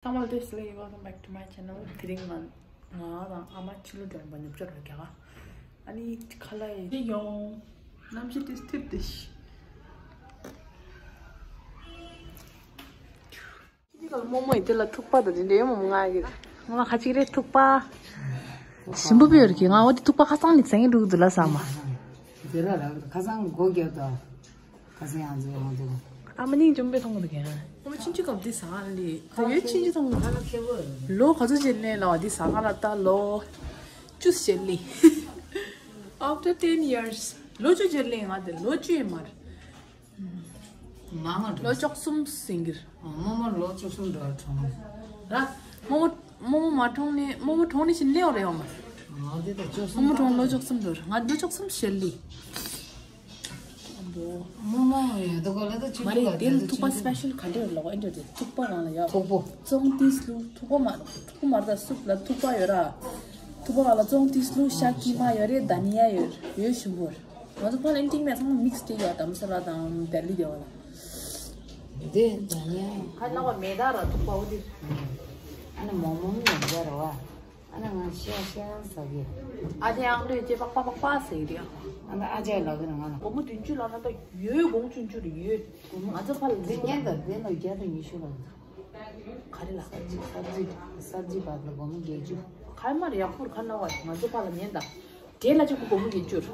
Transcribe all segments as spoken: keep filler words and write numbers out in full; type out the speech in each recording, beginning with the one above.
ཚང་མ་ལ་བདེ་སྐྱིད། Welcome back to my channel. དེ་རིང་ང་ང་དང་ཨ་མ་ཕྱི་ལོགས་འགྲོ་ཡིན་པ། ནུབ་ཕྱོགས་ར་རྒྱ་གར། ཨ་ནི་ཁ་ལག་ཡིན། ཡོང་། གནམ་གཤིས་དེ་ཐིབས་ཏེ་ཤི། ཁྱི་ག་ལ་རྨོ་མོ་ཡིན། དེ་ལ་ཐུག་པ་དང་དེ་འདྲ་ཡོད་མོ་མོ་ང་གི། ང་ཁ་ཅིག་རེད་ཐུག་པ། ཞིམ་པོ་པོ་ཡོད་རེད་ཀྱི། ང་འོ་དེ་ཐུག་པ་ཁ་སང་ནས་ཟ་ཡིན་འདུག་དེ་ལ་ཟ་མ། དེ་ར་ར་ཁ་སང་སྒོ་བརྒྱབ་དང་། ཁ་སང་ཡང་ཟེར་ཡོང་འདུག་ཨ་མ་སྙིང་རྗེ་མོ་པོ་མཐོང་གི་འདུག་ཡ། ཨ་མ་ཆུང་ཆུང་སྐབས་འདི་ཟ་ལི། ད་ཡོད་ཆུང་ཆུང་མཐོང་གི་འདུག་ལོ་ག་ཚོད་ཅིག་ལེན་ལ་བ་འདི་ཟ་ག་ལ། ད་ལོ་བཅུ་ཞེ་ལི། After ten years. ལོ་བཅུ་ཅིག་ལེན། ང་དེ་ལོ་བཅུ་ཡིན་མ་རེད། མ་མ་ལོ་འགྲོ། བཅུ་གསུམ་ཟིན་གྱི་རེད། རྨོ་མོ་ལོ་བཅུ་གསུམ་འགྲོ་གྲོངས། ར། རྨོ་མོ་རྨོ་མོ་མ་གྲོངས་ནས། རྨོ་མོ་གྲོངས་ནས་ཕྱིན་ནས་འོ་རེད་ཡོང་མ་རེད། ང་འདི་ད་བཅུ་གསུམ། རྨོ་མོ་གྲོངས་ལོ་བཅུ་གསུམ་འགྲོ་རེད། ང་ལོ་བཅུ་གསུམ་ཞེ་ལི། རྨོ་མོ་ཡོད་དོ་ག་ལ་ད་བཅུ་མ་རེད། དེ་ལ་ཐུག་པ་སི་པེ་ཤལ་ག་འདྲ་ལོག་ཨེ་འདྲ་དེ་ཐུག་པ་གང་ལ་ཡོད། ཐུག་པོ། བཙོང་ཏིས་ལུ་ཐུག་པ་མ་ཐུག་པ་མ་རེད། ད་སུབ་ལ་ཐུག་པ་ཡོད་ར། ཐུག་པ་གང་ལ་བཙོང་ཏིས་ལུ་ཤ་ཀི་མ་ཡོད་རེད། དྷ་ནི་ཡ་ཡོད་རེད། ཡོད་ཞིམ་པོ་རེད། ང་ཚོ་ཕ་ལ་ཨིན་ཏིང་མེད་ཚང་མ་མིག་སི་སྟེ་ཡོད། དམ་ས་ར་དང་བེ་ལི་དེ་བ་ལ། དེ་དྷ་ནི་ཡ། ཁ་ནག་པ་མེ་ད་ར་ཐུག་པ་འོ་དེ། ཨ་ནི་མོག་མོག་མི་ཡོང་རྒྱ་ར་བ། ཨ་ནི་ང་ཤ་ཤ་ཟ་གི། ཨ་ཅེ་ཡང་ལོས་ཅེ་པག་པག་པག་པག་ཟེར་གི་རེད། ཨ་ནི་ཨ་ཅེ་ལ་གི་ང་ལ། སྒོར་མོ་བདུན་ཅུ་ལ་ན་ད་ཡོད། གོང་ཆུང་ཆུང་རེད་ཡོད། ང་ཚོ་ཕ་ལ་འདི་ཉན་ད་དེ་ལ་བརྒྱ་དང་ཉི་ཤུ་ལ། ག་རེ་ལ། སབ་ཇི་སབ་ཇི་སབ་ཇི་བར་ལ་སྒོར་མོ་བརྒྱད་ཅུ། ག་རེ་མ་རེད། ཡག་པོ་རེད། ཁ་ནག་པ་ང་ཚོ་ཕ་ལ་ཉན་ད། འབྲས་ལ་གཅིག་པུ་སྒོར་མོ་བརྒྱད་ཅུ་རེད།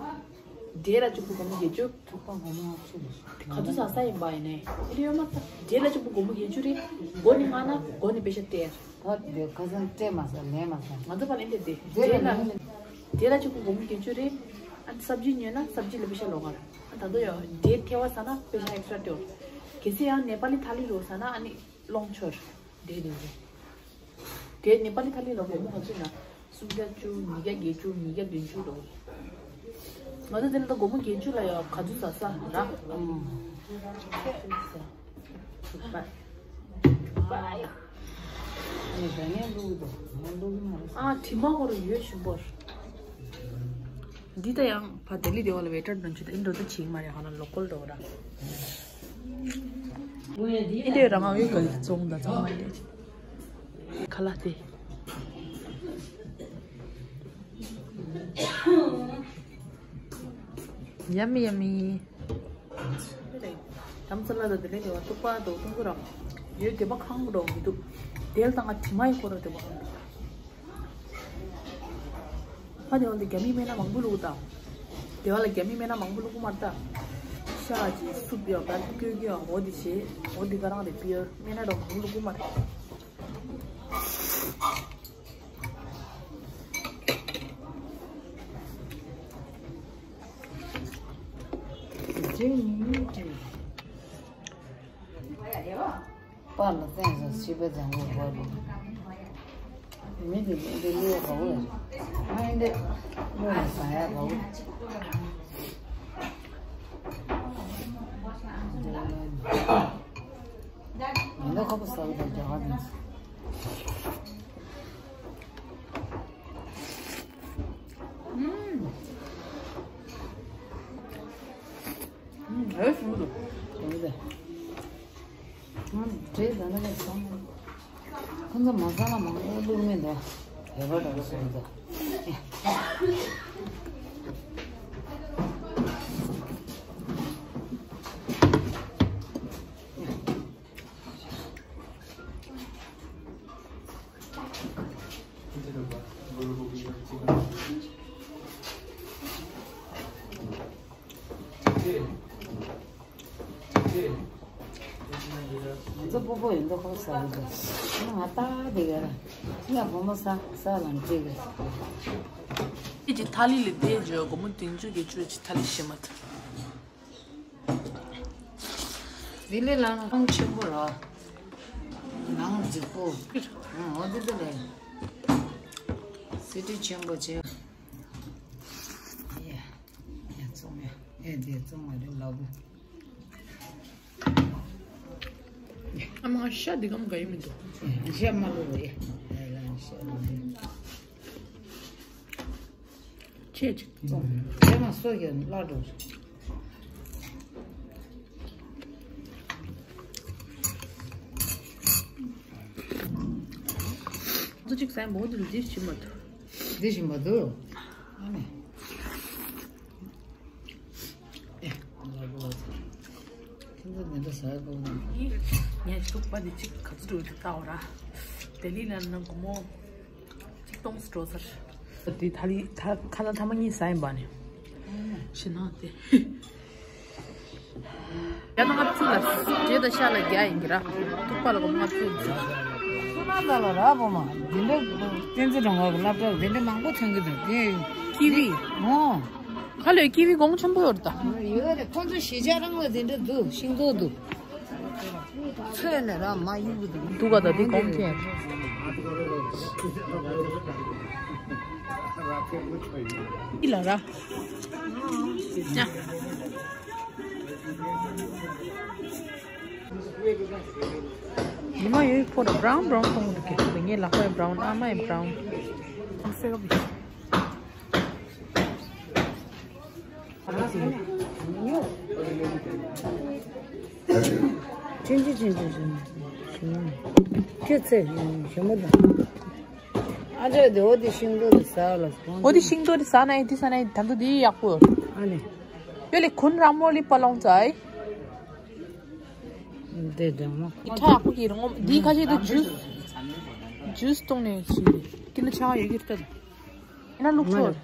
འབྲས་ལ་གཅིག་པུ་སྒོར་མོ་བརྒྱད་ཅུ། ཐུག་པ་སྒོར་མོ་ལྔ་བཅུ་རེད། ག་ཚོད་ཟ་ས་ཡིན་པ་ཡིན་ནའི་ཨེ་རེད་ཡོད་མ་ད། འབྲས་ལ་གཅིག་པུ་སྒོར་མོ་བརྒྱད་ཅུ་རེད། སྒོར་ནི་ལྔ་ན་སྒོར་ནི་པེ་ཤ་སྟེར། ད་དེ་ཁ་སང་སྤྲད་མ་ཟ་ལེན་མ་ཟ། ང་ཚོ་ཕ་ལ་ཨེ་འདྲ་དེ། འབྲས་ལ་འབྲས་ལ་གཅིག་པུ་སྒོར་མོ་བརྒྱད་ཅུ་རེད། ཨ་ནི་སབ་ཇི་ཉོས་ན་སབ་ཇི་ལ་པེ་ཤ་ལོག་ག་ར། ཨ་ད་དུང་ཡང་འབྲས་ཐལ་བ་ཟ་ན་པེ་ཤ་ཨེག་སི་ཊྲ་སྟེར། གལ་སྲིད་ཡང་ནེ་པ་ལི་ཐ་ལི་རོ་ཟ་ན་ཨ་ནི། ལོངས་སྤྱོད། དེ་རེད་རེད། དེ་ནེ་པ་ལི་ཐ་ལི་ལ་སྒོར་མོ་ག་ཚོད་ན། སུམ་བརྒྱ་བཅུ། ཉིས་བརྒྱ་བརྒྱད་ཅུ། ཉིས་བརྒྱ་བདུན་ཅུ་ལོ། ང་ཚོ་དེ་ལ་ད་སྒོར་མོ་བརྒྱད་ཅུ་ལ་ཡང་ག་ཚོད་ཟ་ས་ར། ཨ། ཨ་དྲི་མ་ཁོ་ར་ཡོད་ཞིམ་པོ་རེད། འདི་ད་ཡང་ཕ་ལྡི་ལི་དེ་བ་ལ་ཝེ་ཊར་འདོན་ཆུ་ད་ཨིན་འགྲོ་ད་བྱེད་མ་རེད། ཧ་ན་ལོ་ཀལ་འགྲོ་ར། ཨིན་དེ་རང་ཨོ་ཡོད་ག་ཙོང་ད་ཚང་མ་ལས་ཁ་ལག་དེ། Yummy, yummy. དམ་ཚ་ལ་ད་དེ་ལས་དེ་བ་ཐུག་པ་དོ་ཐུང་གུ་ར་ཡོད། དེ་བ་ཁང་གུ་ར་མི་འདུག་དེལ་དང་ང་དྲི་མ་ཡི་ཁོ་ར་དེ་བ་ཁང་གུ། ཕ་དེ་བ་འདི་རྒྱ་མི་སྨན་སྣ་མང་པོ་བླུགས་དང་། དེ་བ་ལ་རྒྱ་མི་སྨན་སྣ་མང་པོ་བླུགས་མ་རེད་ད། ཤ་ཅིག་སུབ་ཡོད་ག་སྐྱོ་གི་ཡོད། འོ་དེ་བྱེད། འོ་དེ་ག་རང་རེད་པི་ཡོད། སྨན་སྣ་རོ་མང་པོ་བླུགས་མ་རེད། པཱ་ལགས་བཙན་སོང་། ཤི་བའི་ལྗང་གུ་བོར་འདུག་མི་འདི་འདི་ལུས་དགའ་བོ་ཡ། ཨ་འདི་ལུས་ལ་ཟ་ཡ་དགའ་བོ། འདི་ཁོ་པ་ཟ་བའི་དང་རྒྱ་གར་དང་། ཨུམ། ཨུམ། ཨེ་ཞིམ་པོ་འདུག་དེ་འདྲ། ཨུམ། བྲེལ་ཟ་ན་ལས་སོང་། ཁོ་ཚོ་མ་ཟ་ན་མང་པོ་བླུགས་མི་འདུག་དེ་བ་འདྲ་སོང་འདུག་ང་ཚོ་སྤོ་བོ་ཡིན་མདོག་ཁ་པོ་ཟ་གི་འདུག་ང་ལྟ་བསྡད་ཡོད་ལ། ང་བུ་མོ་ས་ས་ལ་འགྲིག་གི། ཁྱེད་ཀྱི་ཐ་ལི་ལ་བསྡད་བརྗོད། སྒོར་མོ་བདུན་ཅུ་བརྒྱད་ཅུ་ཅིག་ཐ་ལི་ཤི་མ་ཐུབ། ལྡི་ལི་ལ་ཁང་ཆེན་པོ་ར། ནང་རྫིག་པོ། ཨང་། འོ་དེ་དེ་ལས། སི་ཊི་ཆེན་པོ་བྱས། ཡ། ཡ་བཙོང་ཡ། ཨེ་དེ་བཙོང་བ་རེད་ལགས་པོ། ཨ་མ་ཤ་འདི་གམ་ག་ཡི་མི་འདུག་ཤ་མ་ལོ་རེད། ཨེ་ལ་ཤ་ལོ་རེད། ཆེ་ཆེ་བཙོང་། ཆེ་མ་སོ་གྱོན་སླ་འགྲོ། ཚོ་གཅིག་ཟ་ཡིན་པ་འོ་དེ་ལ་འདི་ཞིམ་མ་འདུག་འདི་ཞིམ་མ་འདུག་ཨ་ནི། ཨེ། ལ་གོ་ལ་ཚོ། ཁྱེད་ཚོ་འདི་འདྲ་ཟ་དགོས་ན། ངས་ཐུག་པ་འདི་གཅིག་ག་ཚོད་འགྲོ་འདུག་ལྟ་བ་ར། ལྡི་ལི་ལ་ན་སྒོར་མོ་གཅིག་སྟོང་ཙམ་འགྲོ་ས་རེད། འདི་ད་ལི་ད་ཁ་ལག་ཐ་མ་གཉིས་ཟ་ཡིན་པ་ནི། ཞེ་ན་དེ། ཡང་ན་ལྔ་བཅུ་ལ་རྗེས་དང་ཤ་ལ་བརྒྱ་ཡིན་གྱི་ར། ཐུག་པ་ལ་སྒོར་མོ་ལྔ་བཅུ་ཡིན་ཟེར། སོ་ན་ད་ལ་ར་བོ་མ། འདི་འདྲ་བསྟན་འཛིན་སྒྲོལ་དཀར་གྱི་སློབ་གྲྭར་འདི་འདྲ་མང་པོ་ཐོན་གྱི་འདུག་དེ་ཀི་ཝི། ཨོ། ཁ་ལོས་ཀི་ཝི་གོང་ཆེན་པོ་ཡོད་རེད་ད། ཡོད་རེད། ཁོང་ཚོ་གཞིས་ཆགས་རང་ལ་འདི་འདྲ་འདུག་ཤིང་ཏོག་འདུག་ཚོས་ནས་ར་མ་གཡུག་གི་འདུག་འདུག་ག་ད་འདི་གོང་ཁེ། ཨི་ལ་ར། ཡ། ཉི་མ་ཡོད་ཕོ་ར་བྷ་རའུན་བྷ་རའུན་གཏོང་གི་འདུག་གི་ངའི་ལག་པའི་བྷ་རའུན་ཨ་མའི་བྷ་རའུན། ཨ་སེ་ག་བི། ཅིན་ཅི་ཅིན་ཅི་ཅིན། ཁྱེད་ཚེ་ཞིམ་པོ་དང་། ཨ་ཅག་དེ་འོ་དེ་ཤིང་ཏོག་དེ་ཟ་ལ། འོ་དེ་ཤིང་ཏོག་དེ་ཟ་ན་ཡིན་དེ་ཟ་ན་ཡིན་ད་ཚོ་དེ་ཡག་པོ་ཡོད། ཨ་ནི། ཡོད་ལེ་ཁུན་ར་མོ་ལི་པ་ལོང་ཙའི། དེ་འདྲ་མོ། དེ་ཁྲ་ཡག་པོ་གི་རང་དེ་ཁ་ཤས་དེ་ཇུས། ཇུས་བཏུང་ནས་ཞིག་ཀི་ལོ་ཆ་ཡོད་ཀྱི་རེད་ད། ཡིན་ན་ལུག་ཆོར།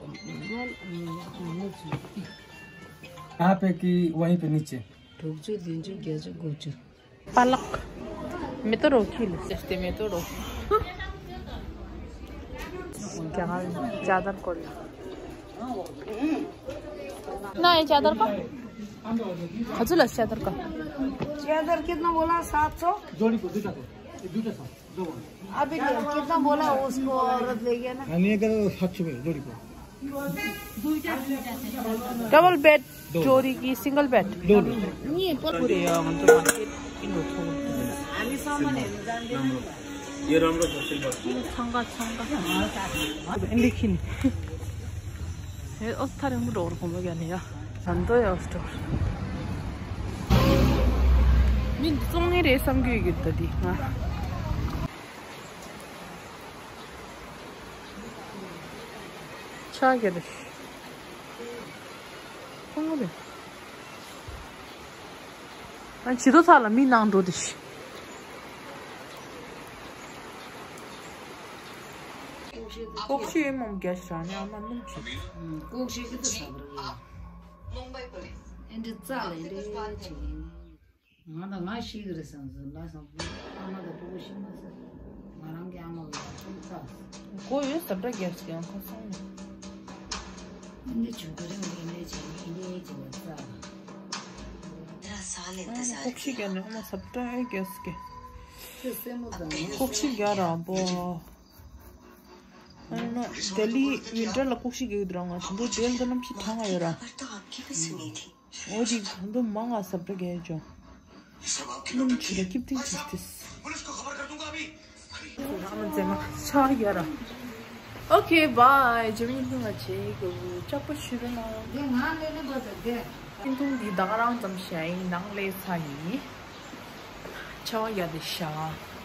यहाँ पे कि वहीं पे नीचे। དྲུག་ཅུ། བདུན་ཅུ། བརྒྱད་ཅུ། དགུ་ཅུ། पालक। मैं तो रोकी ले। जैसे मैं तो रोकी। क्या हाल? चादर खोल। ना, ये चादर का? हजुर, चादर का। चादर कितना बोला? सात सौ। जोड़ी को, दुईटा को। दुईटा छ। अभी कितना बोला उसको, औरत ले गया ना? अनि एक सात सौ में जोड़ी को। डबल बेड जोड़ी कि सिंगल बेड? दोनों। नि, पुरै हो, हुन्छ, मार्केट किन्नु छ। हामी सामानहरू जान्दैन नि त। यो राम्रो छ, सिल्भर। छाङ्गा, छाङ्गा। देखिन। ए, अस्तारे मुटो ओर खोमा गया नि या। झन्डै हो स्टोर। नि, सोङे रे समग्यो गित दि। ཆ་ག་རེ། ཁོང་རེ། ཨ་ཇི་ལྟར་ཚ་ལ་མི་ནང་འགྲོ་དེ་ཤི། ལྐོག་ཤི་ཡོད་མོམ་རྒྱ་ཤ་ནི་ཨ་མ་སྣུམ་ཆུ། ལྐོག་ཤི་གི་དུ་ས་བར་གི། ཨེ་འདྲི་རྩ་ལ་ཨེ་འདྲི་ཆེ། ང་དང་ང་ཤི་གི་རེད་བསམ་སོང་ལ་བསམ། ཨ་མ་དང་སྤུ་གུ་ཤི་མ་ཟེར། ང་རང་གི་ཨ་མ་གི་ཡར་ཐུག་ཚ། མགོ་ཡོད་ཟབ་འདྲ་རྒྱབ་ཀྱང་ཁ་སང་ནས། ཨ་ནི་ཆུ་ཁ་རིང་ལས་ནས་བྱས་ཨི་ནས་བྱས་པ་ཚ། ལྐོག་ཤི་རྒྱག་ནས་ཨ་མ་ཟབ་འདྲ་རྒྱབ་ཀྱི། ཁྱོད་སེམས་མོ་དང་ལྐོག་ཤི་རྒྱག་ར་བོ། ཨ་ནི་ལྡི་ལི་ཝིན་ཊར་ལ་ལྐོག་ཤི་རྒྱག་གི་འདུག་ང་དང་པོ་ལྡི་ལི་དུ་གནམ་གཤིས་གྲང་ང་ཡོད་ར། འོ་དེ་གང་དུ་མང་ང་ཟབ་འདྲ་རྒྱག་ཅོ། སྣུམ་ཆུ་ལ་སྐྱིབ་ཏིག་ཅིག་ཏིས། རང་མཛེས་མ་ཆ་ཡ་ར། ཨོ་ཁེ་བྷའི། ཇེ་མིན་ཐུང་ང་ཆེ་གི་ལྕགས་པོ་ཤུ་རུ་ན། དེ་ང་ལས་ནི་བ་ད་དེ། ཐུང་ཐུང་འདི་ད་ག་རང་ཙམ་ཤ་ཡིན་ནང་ལས་ཚ་ཡིན། ཆ་བ་ཡ་དེ་ཤ།